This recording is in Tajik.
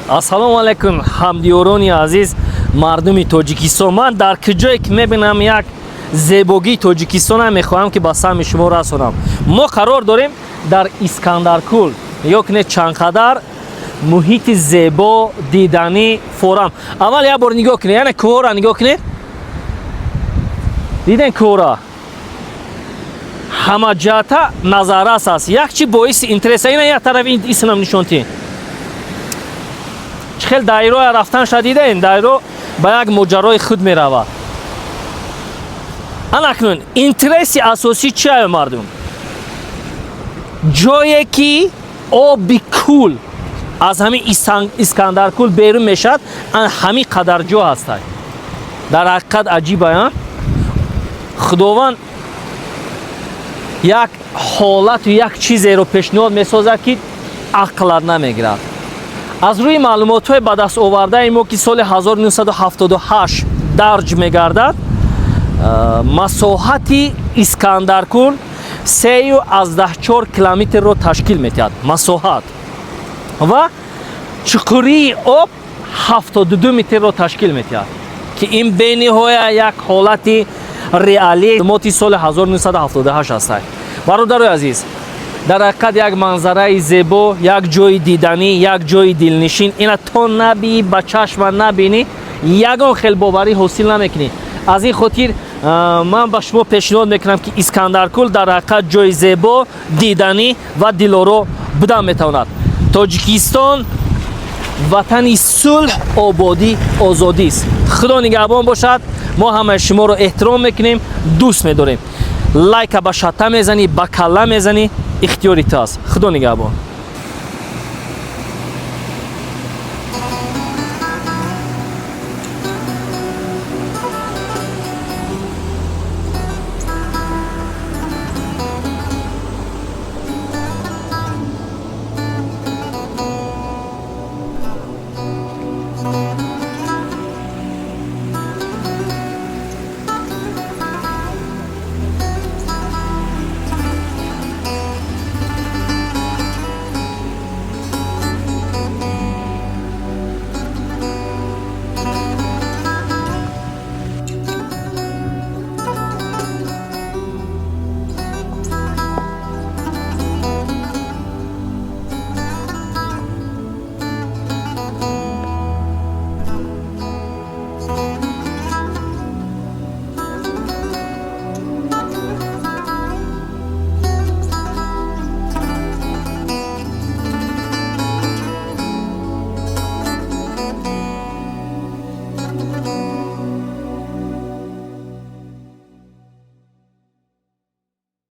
Ассалому алайкум, ҳамдиёрони азиз, мардуми Тоҷикистон. Ман дар куҷое ки мебинам як зебогии Тоҷикистона, мехоҳам, ки ба самъи шумо расонам. Мо қарор дорем дар Искандаркул. Нигоҳ кунед, чанд қадар муҳити зебо, диданӣ, форам. Аввал як бор нигоҳ кунед, яъне кӯҳора нигоҳ кунед. Диден кӯҳора? Ҳамаҷиҳата назаррас аст. Як чи боиси интереса, ина як тараф исмам нишонтӣ, чӣ хел дайроя рафтан ша. Диден, дайро ба як моҷарои худ меравад. Ана акнун интереси асосӣ чия, мардум? Ҷое ки оби кӯл аз ҳамин Искандаркул берун мешавад, ан ҳамин қадар ҷо ҳастай. Дар ҳақиқат аҷиба. Худованд як ҳолату як чизеро пешниҳод месозад, ки ақлат намегирад. Аз рӯи маълумотҳои ба даст овардаи мо, ки соли 1978 дарҷ мегардад, масоҳати Искандаркул 3,4 километрро ташкил медиҳад масоҳат ва чуқурии об 72 метрро ташкил медиҳад, ки ин бениҳоя як ҳолати реалӣ моти соли 1978 ҳастад. Бародарои азиз, дар ҳақиқат як манзараи зебо, як ҷои диданӣ, як ҷои дилнишин. Ина то набии, ба чашма набинӣ, ягон хел боварӣ ҳосил намекунӣ. Аз ин хотир ман ба шумо пешниҳод мекунам, ки Искандаркул дар ҳақиқат ҷои зебо, диданӣ ва дилоро будан метавонад. Тоҷикистон ватани сулҳ, ободӣ, озодист. Худо нигаҳбон бошад. Мо ҳамаи шуморо эҳтиром мекунем, дӯст медорем. Лайка ба шатта мезанӣ, ба калла мезанӣ, ихтиёри ту аст. Худо нигаҳбон.